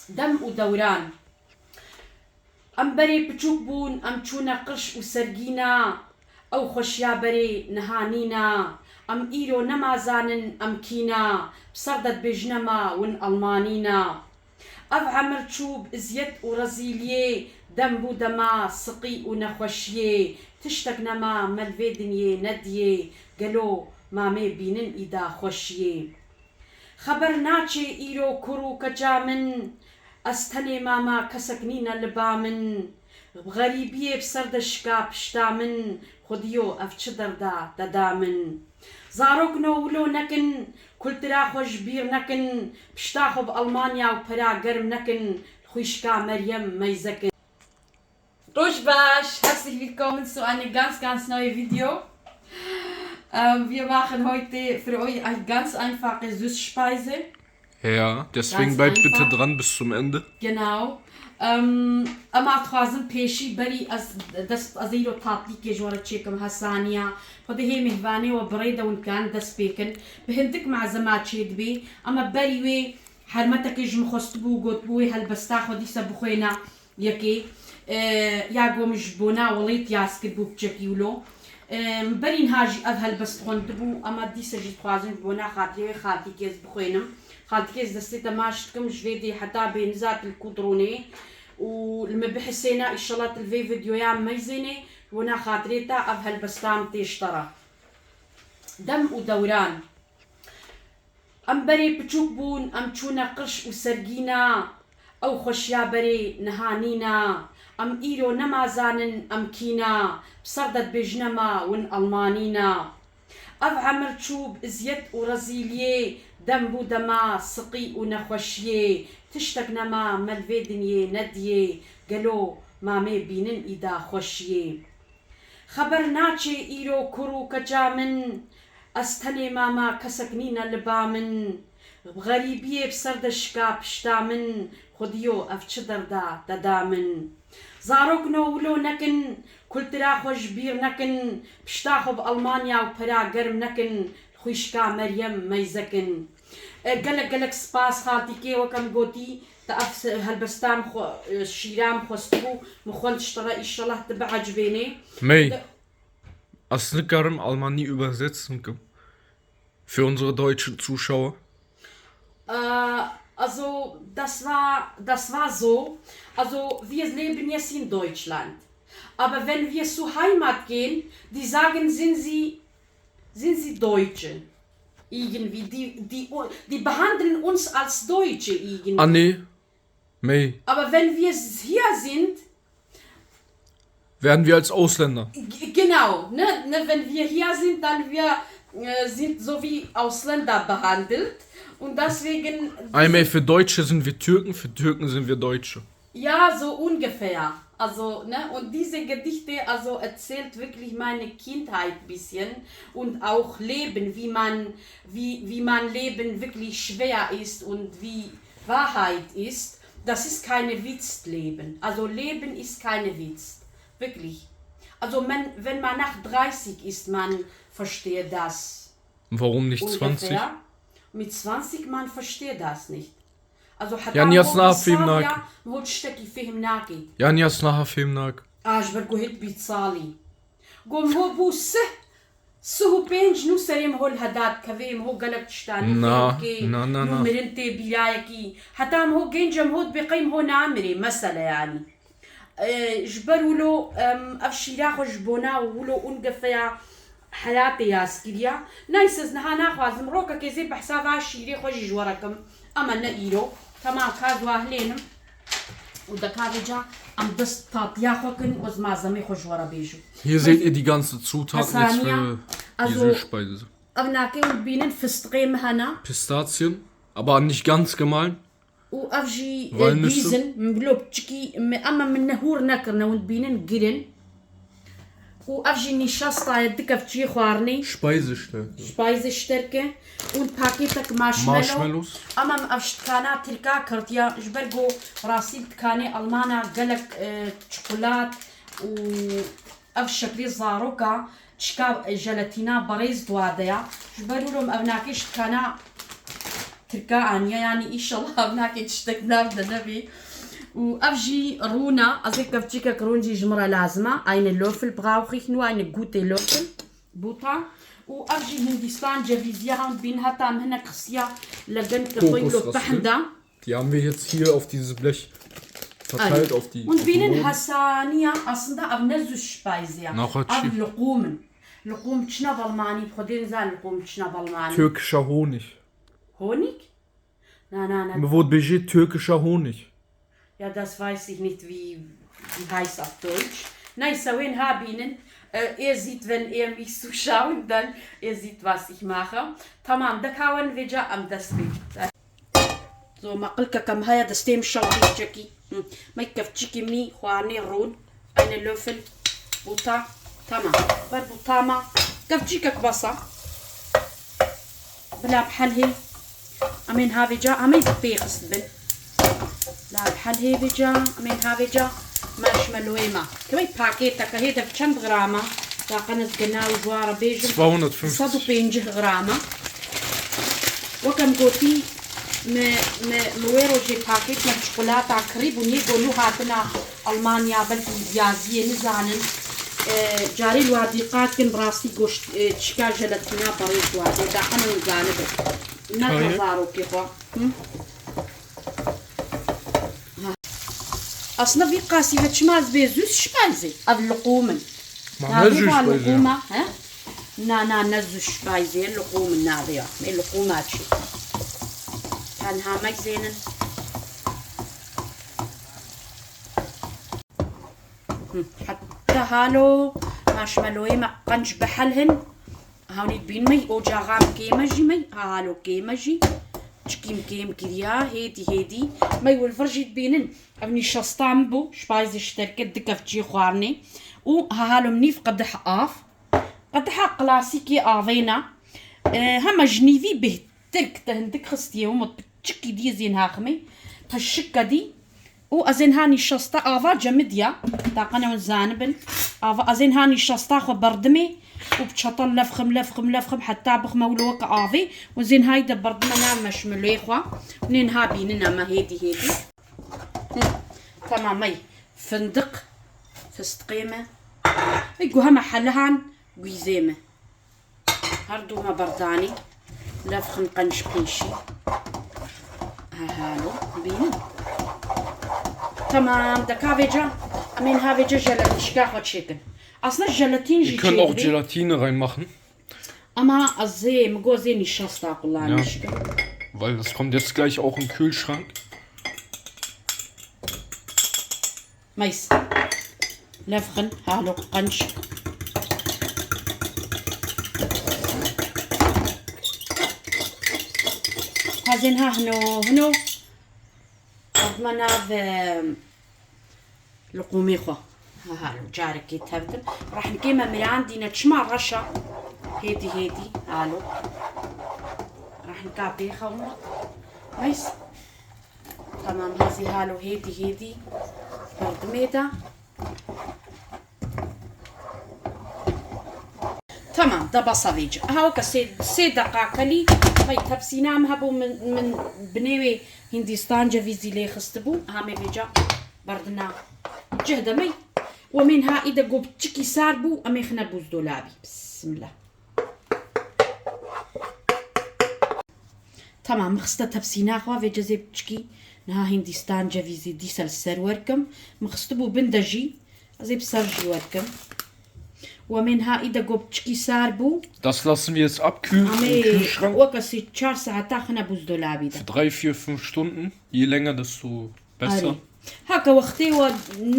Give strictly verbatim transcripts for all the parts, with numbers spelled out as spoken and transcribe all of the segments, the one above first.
Dem û dewran. Em berê piçûk bûn, em çûne qirş û sergîna. Ew xweşiya berê niha nîna. Em îro nema zanin em kîna. Bi ser de dibêjine ma win Almanîna. Ev emir çû bi iziyet û rezîliyê, dem bû dema siqî û nexweşiyê. Tiştek nema me li vê dinyê nediyê. Gelo ma mê bînin îda xweşiyê. Xeber naçê îro kur û keça min, ez tenê mama kesek nîne li ba min. Bi xerîbiyê bi ser de şika pişta min, xwediyo ev çi derda te da min. Zarokno wilo nekin, kultura xwe ji bîr nekin, pişta xwe bi Almanya û pera germ nekin, li xwîşka Meryem meyze kin. Roj baş, herzlich willkommen zu einem ganz, ganz neuen Video. Ähm, wir machen heute für euch ein ganz einfache Süßspeise. Ja, deswegen bleibt bitte dran bis zum Ende. Genau. Em, ema dixwazin pêşî berî ez dest ez îro tatlîkê ji we re çêkim hesaniya. Xwedê hê mêhvanê we bi rê de hûn kan dest pê kin. Bi hindik malzema çêdibê. Ema berî wê hermetekê ji min xwestibû û gotibû wê helbesta xwe dîsa bixwêne. Yekê, e, ya ku min ji bona welêt yaz kiribû piçekî wilo. E, min berî niha jî ev helbest xwendibû, ema dîsa jî dixwazim ji bona xatirê wê xaltîkê ez bixwênim. Xaltîkê ez destê te maç dikim, ji vê dê heta bê niza tu li ku dironê û li min bihisêne, îşallah tu li vê videoya meyzênê, ji bona xatirê te ev helbesta min tê ji te re. Dem û dewran. Em berê piçûk bûn, em çûne qirş û sergîna. Ew xweşiya berê niha nîna. Em îro nema zanin em kîna. Bi ser de dibêjine ma win Almanîna. Ev emir çû bi iziyet û rezîliyê, dem bû dema siqî û nexweşiyê. Tiştek nema me li vê dinyê nediyê. Gelo ma mê bînin îda xweşiyê. Xeber naçê îro kur û keça min, ez tenê mama kesek nîne li ba min. Bi xerîbiyê bi ser de şika pişta min, xwediyo ev çi derda te da min. Zarokno wilo nekin, kultura xwe ji bîr nekin, pişta xwe bi Almanya û pera germ nekin, li xwîşka Meryem meyze kin. E, gelek gelek spas xaltîkê, wek em gotî, te ev se-, helbesta min xwe, e, şîra min xwestibû, min xwend ji te re, îşellah tu biecibênê. Mey, De- ez nikarim Almanî übersetzen kim für unsere deutschen Zuschauer? Äh, also, das war, das war so. Also, wir leben jetzt in Deutschland. Aber wenn wir zur Heimat gehen, die sagen, sind Sie, sind Sie Deutsche? Irgendwie, die, die, die behandeln uns als Deutsche irgendwie. Ah, nee. Mei. Aber wenn wir hier sind, werden wir als Ausländer. G-, genau, ne, ne, wenn wir hier sind, dann wir, äh, sind so wie Ausländer behandelt. Und deswegen Ei, Mei, für Deutsche sind wir Türken, für Türken sind wir Deutsche. Ja, so ungefähr. Also, ne, und diese Gedichte, also, erzählt wirklich meine Kindheit bisschen und auch Leben, wie man, wie, wie man Leben wirklich schwer ist und wie Wahrheit ist, das ist keine Witz, Leben. Also, Leben ist keine Witz. Wirklich. Also, man, wenn man nach dreißig ist, man versteht das. Warum nicht zwanzig? Ungefähr. Mit zwanzig, man versteht das nicht. Also, heta niha niha fêm nake. Min hot tiştekî fêm nake. Ya niha niha fêm nake. A, ji ber ku hêt bît salî. Go min hot bû sih, sih û pênc nû serê min hot li heda dikevê, min hot gelek tişta nû fêm dikê, na, na, na, nû na. Mirin tê bîrayekî. Heta min hot genc e, min hot dibê qey min hot namirê, mesele yanî. E, ji ber wilo, em, ev şîra xwe ji bona wilo ûngefeya heyatê yaz kiriya. Neyse, ez niha naxwazim rokekê zê behsa va şîrê xwe jî ji we re kim. Ema ne îro. Temam, ka ez wa hilênim. Û de ka vêca em dest tatiya xwe kin û ez malzemê xwe ji we re bêjim. Hier seht ihr die ganze Zutaten jetzt für die Süßspeise. Ev nake hûn dibînin fistiqê min hene. Pistazien, aber nicht ganz gemahlen. Û ev jî, e, Walnüsse. Dîz in, min bilo piçikî, min, ema min nehûr nekirine, hûn dibînin gir in. Û ev jî nîşasta ye, du kevçiyê xwarinê. Speisestärke. Speisestärke. Û pakêtek marshmallow. Marshmallows. Ema min ev ji dikana Tirka kirtiya, ji ber ku rastî dikanê Almana gelek, e, çikolat û ev şeklê zaroka, çika, e, jelatîna berêz dwa de ya. Ji ber wilo min ev nake ji dikana Tirka aniye, yanî, înşallah ev nake tiştek nav de nebê. Û ev jî rûn e, ez ê kevçîkek rûn jî ji min re lazim e. Eine Löffel brauch ich nur, eine gute Löffel Butter. Û ev jî Hindistan cevîziye, hewnd bîn heta min hinek xistiya legend Kokosraspel. Pehn de. Die haben wir jetzt hier auf dieses Blech verteilt, auf die, auf die Boden. Hûn bînin hesaniya, aslında ev ne zû spayzê ye. Naxa çi? Ev liqûm in. Liqûm çi ne bi almanî, bi xwedê nizan liqûm çi ne bi almanî. Türkischer Honig. Honig? Na, na, na. Mir wurde bejê türkischer Honig. Ja, das weiß ich nicht, wie, wie heißt auf Deutsch. Neyse, wên ha bînin, e, ihr seht, wenn ihr mich zuschauen, dann ihr seht, was ich mache. Tamam, dekawen vêca em dest pê. So, me qilkeke me heye, destê min şewitî çekî. Hı. Me kevçîkî mî xwarinê rûn. Eine Löffel Butter. Tamam. Ber butama. Kevçîkek bes e. Bila bi helhê. Em ên ha vêca, em ê pê xist bin. Bila bi helhê vêca, em ên ha vêca marshmallowê me. Kevey pakêteke hê de bi çend gram e? Daqe ez gina û ji wan re bêjim. Zweihundertfünfzig. Sed û pêncî gram e. Weke min gotî, me, me, me wê rojê pakêt me bi çikolata kirî bû, nê go nû hatina Almanya, belkî yaziyê nizanin. E, carê li wa dîqat kin, bi rastî goşt, e, çika jelatîna berê ji wa dê. Daqe min zanibin. Ne Çayê? Zarokê xwe. Hı? Ha. Aslında vî qasî ve çima ez bê zû spayzê. Ev liqûm in. Ma ne zû spayzê? Liqûma, he? Na, na, ne zû spayzê. Liqûm in navê ya. Ê liqûma çi? Tenha me zênin. Hı. Heta halo marshmallowê me qenc bihelhin. Hewnî dibîn me, ocaxa em kêm e jî me, ha halo kêm e jî. Çikî em kêm kiriya, hêdî hêdî. Me wil vir jî dibînin. Ev nîşasta min bû, spayzê ji derke du kevçî xwarinê. Û ha halo min nîv qedih av. Qediha klasîkê avê ne. E, hema ji nîvî bêhtir, te hindik xistiye û min piçikî dî zên haximê. Te şik kedî. Û ez ên ha nîşasta ava cemidiya. Taqene hûn zanibin. Ava, ez ên ha nîşasta xwe berdimê û bi çetan lefxim, lefxim, lefxim heta bixime wilo weke avê. Û zên hayî de berdime nav meşmulê xwe. Û nên ha bînin eme hêdî hêdî. Hı. Tamam, ey. Findiq, fistiqê me. Ey, guheme helihan, guîzê me. Her du me berdanî. Lefxin qenc pêşî. Ha, halo, bînin. Tamam, deka vêca. Em ên ha vêca jelatîşka xwe çêkin. Aslında jelatîn jî çêdibê. Wir können auch Gelatine reinmachen. Ama ez ê, min got ez ê nîşasta qulanî dikim. Weil das kommt jetzt gleich auch im Kühlschrank. Meys. Lefxin, halo qenc. Hazin ha hino, hino. Xedme nav, e, liqûmê xwe. Ha, halo, carekê tevdim. Rehnkê me mirandîne, çima reş e? Hêdî, hêdî, halo. Rehnika pê xewme. Meys. Tamam, hezî halo, hêdî, hêdî. Berdimê de. Tamam, de basa vêca. Aha, weke sê, sê deqa kelî, vay tepsîna min hebû, min, min binê wê Hindistan cevîzî lê xistibû. Aha, me vêca berdina cih de me. Û em ên ha î de go biçikî sar bû, em ê xine buzdolabî. Bismillah. Tamam, min xiste tepsîna xwe, vê cezê biçikî niha Hindistan cevîzî dîsa li ser werkim. Min xistibû bin de jî, ez ê bi ser jî werkim. Û em ê niha î de go biçikî sar bû. Das lassen wir jetzt abkühlen im Kühlschrank. Em ê weke sê çar saeta xine buzdolabî de. Für drei, vier, fünf Stunden. Je länger, desto besser. Erê. Heke wextê we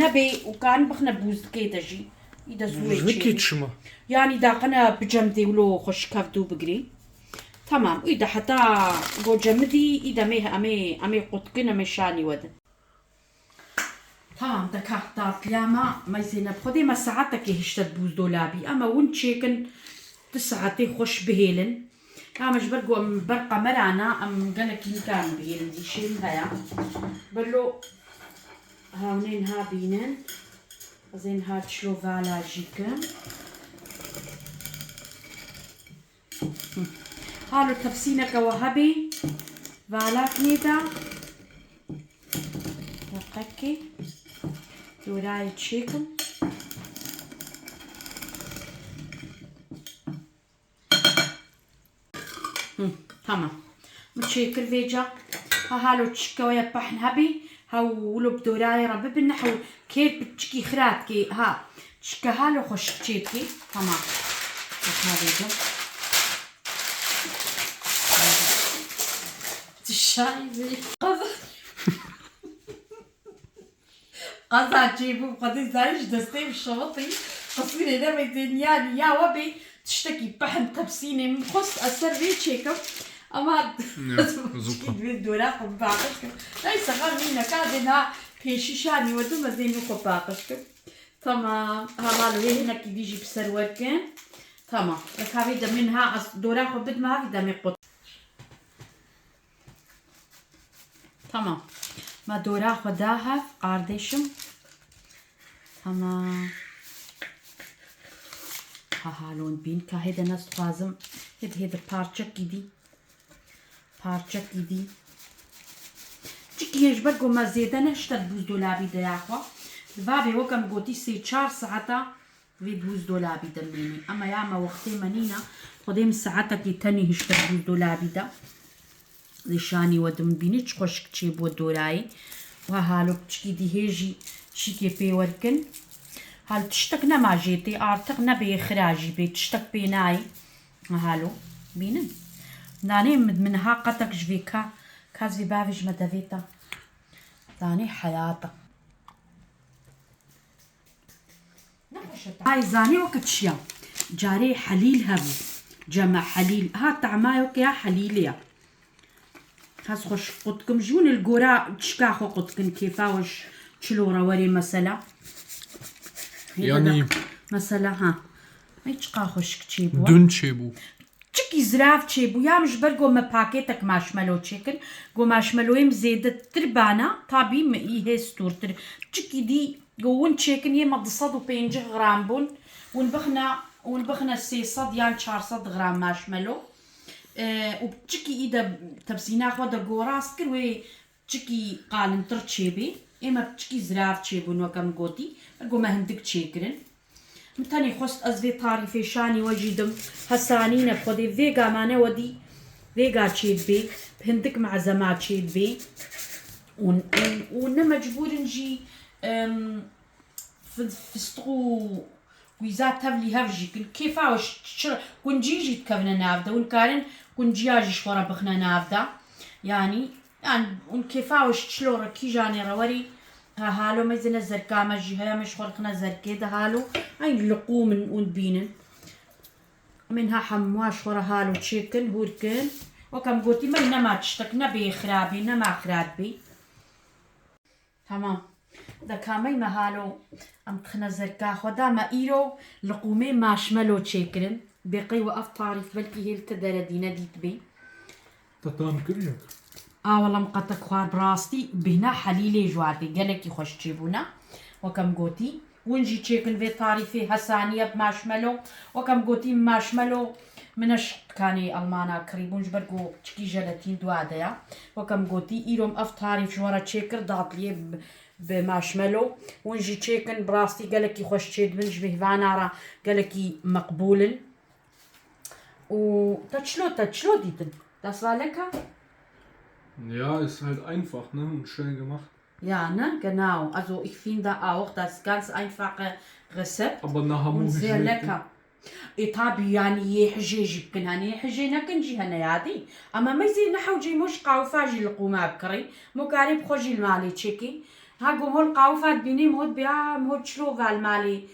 nebê û karin bixine bûzdikê de jî. Î de zû wê çêbî. Bûzdikê çima? Yanî daqine bicemdê wilo xwe ji kev dû bigirê. Tamam, î de heta go cemidî, î de em ê, em ê, em ê qutkin, em ê şanî we din. Tamam, deka, tatliya me, me Zeynep, Xwedê me saetekê hişte di bûzdolabî. Em ê win çêkin, du saetê xweş bihêlin. Ya me ji ber ku em ber qemera ne, em gelekî nikarin bihêlin, îşê min heye. Belo hewnên ha bînin. Ez ên ha çilo vala jî kim. Halo tepsîneke we hebî. Balak nêda. Deqekê. Dorayê çêkim. Hı, tamam. Min çêkir vêca. Ha halo çike weye pehn hebî. Ha wilo bi dorayê re bibin. Hew kêr piçikî xirat kê. Ha. Çike halo xweşik çêkê. Tamam. Bak ha vêca. Tişay vê. Qeza çêbû, xwedê zarî ji destê min şewitî. Qisûrê ne bê, dinya ya we bê, tiştekî pehn tepsînê min xwest ez ser vê çêkim. Ama Ya, zû çikî divê dora xwe bibaqij kim. Neyse, xem nîne, ka dê na pêşî şanî we dim ez ê min xwe baqij kim. Tamam. Ha, malo, hê hinekî dî jî bi ser werkin. Tamam. Leka vê demê niha ez dora xwe bidime, ha vî demê qut. Tamam. Me dora xwe da hev, qardeşim. Tamam. Ha halon bîn ka hêde ne dixwazim. Hêde hêde parçekî dî. Parçekî dî. Çikî hê ji ber ku me zêde ne hişte di buzdolabî de ya xwe. Di vavê weke min gotî sê çar saeta Vê buzdolabî de mênî. Ema ya me wextê me nîna. Xwedê min saetekî tenî hişte buzdolabî de. Lê şanî we dim bînî çi xweşik çêbû dorayî. Wa halo piçikî dî hê jî şîkê pê werkin. Hal tiştek nema jê tê, artık nebê xira jî bê, tiştek pê nayê. Halo, bînin. Nanê min, min ha qetek ji vê ka, ka ez vê bavê ji me devê ta. Danê heyata. Ay, zanî weke çi ya? Carê helîl hebû. Cema helîl. Ha, temayo ke ya helîlê ya. Hez xweş qutkim. Ji hûn li gora çika xwe qutkin. Kêfa we ji çilo re werê mesela. Hê Yanî dede. Mesela ha. Ay, çiqa xweşik çêbû. Dun çêbû. Çikî zirav çêbû, ya min ji ber got me pakêtek marshmallow çêkin. Got marshmallowê min zêdetir bana, tabî min î hê stûrtir. Çikî dî got win çêkin, yê me du sed û pêncî gram bûn. Win bixne, win bixne sê sed yan çar sed gram marshmallow. E, û çikî î de tepsîna xwe de got rast kir, wê Çikî qalintir çêbê, ê me çikî zirav çêbûn, weke min gotî, ber ku me hindik çêkirin. Min tenê xwest ez vê tarîfê şanî we jî dim, hesanî ne, xwedê vêga mane we dî, vêga çêdibê, hindik mezema çêdibê. Û, û, û ne mecbûr in jî, em, fi-, fistiq û wîza tevlî hev jî kin. Kêfa we ş-, ş-, kuncî jî dikevine nav de. Hûn karin kunciya jî ji xwe re bixine nav de. Yanî, yan hûn kêfa we ji çilo re, kîjanê re werî. Ha, halo me zêne zerka me jî heye, me ji xwe re dixine zerkê de halo. Eyn liqûm in hûn dibînin. Min ha hemû ji xwe re halo çêkin, hûr kin. Weke min gotî, me nema tiştek, ne bê xirabî, nema xirab bî. Tamam. De kamey me halo em dixine zerka xwe da me îro liqûmê marshmallow çêkirin. Bêqey we ev tarîf belkî hê li te deredîne dîtibê. Te tam kiriye? A wela min qetek xwar bi rastî bêhna helîlê ji war tê gelekî xweş çêbûne. Weke min gotî, win jî çêkin vê tarîfê hesaniye bi marshmallow. Weke min gotî marshmallow Min ne ji dikanê Almana kirî bûn, ji ber ku çikî jelatîn dua de ya. Weke min gotî, îro min ev tarîf ji we re çêkir, datliyê bi, bi marshmallow. Hûn jî çêkin, bi rastî gelekî xweş çêdibin, ji mêhvana re gelekî meqbûl in. Û te çilo, te çilo dîtin? Das war lecker? Ja, ist halt einfach, ne? Und schnell gemacht. Ja, ne? Genau. Also ich finde auch, das ist ganz einfache Rezept Aber nachher und muss ich sehr lecker. Ê tabî, yanî yê hijê jî bikin, hene yê hijê nekin jî hene yadî. Ama meyzê ne hewcê mo ji qawifa jî li qûma bikirî. Mo karê bi xwe jî li malê çêkî. Ha, go mo li qawifa dibînî, mo dibê, a, mo çilo va li malê.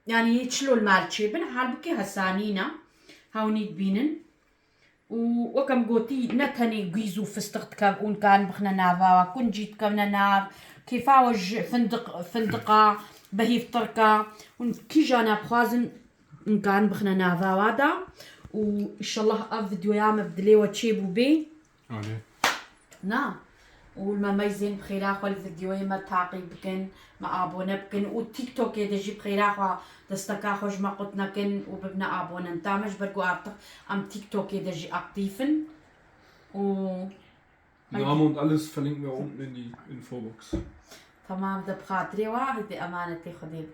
Yanî yê çilo li mal çêbin, halbikî hesanî ne. Hewnî dibînin. Û weke min gotî, ne tenê gûz û fistiq dikev û nikan bixine nava wa, kuncî dikevine nav, kêfa we ji findiq, findiqa, behîv tirka, hûn kîjana bixwazin nikan bixine nava wa da. Û înşallah ev videoya me bi dilê we çêbû bê. Alê. Na. Û li me meyzên bi xêra xwe li videoyê me taqîb bikin, me abone bikin û TikTokê de jî bi xêra xwe desteka xwe ji me qut nekin û bibine abonenta me, ji ber ku artık em TikTokê de jî aktîf in. Û Namen und alles verlinken wir unten in die Infobox. Tamam, de bi xatirê wa, hidê emanetê Xwedê.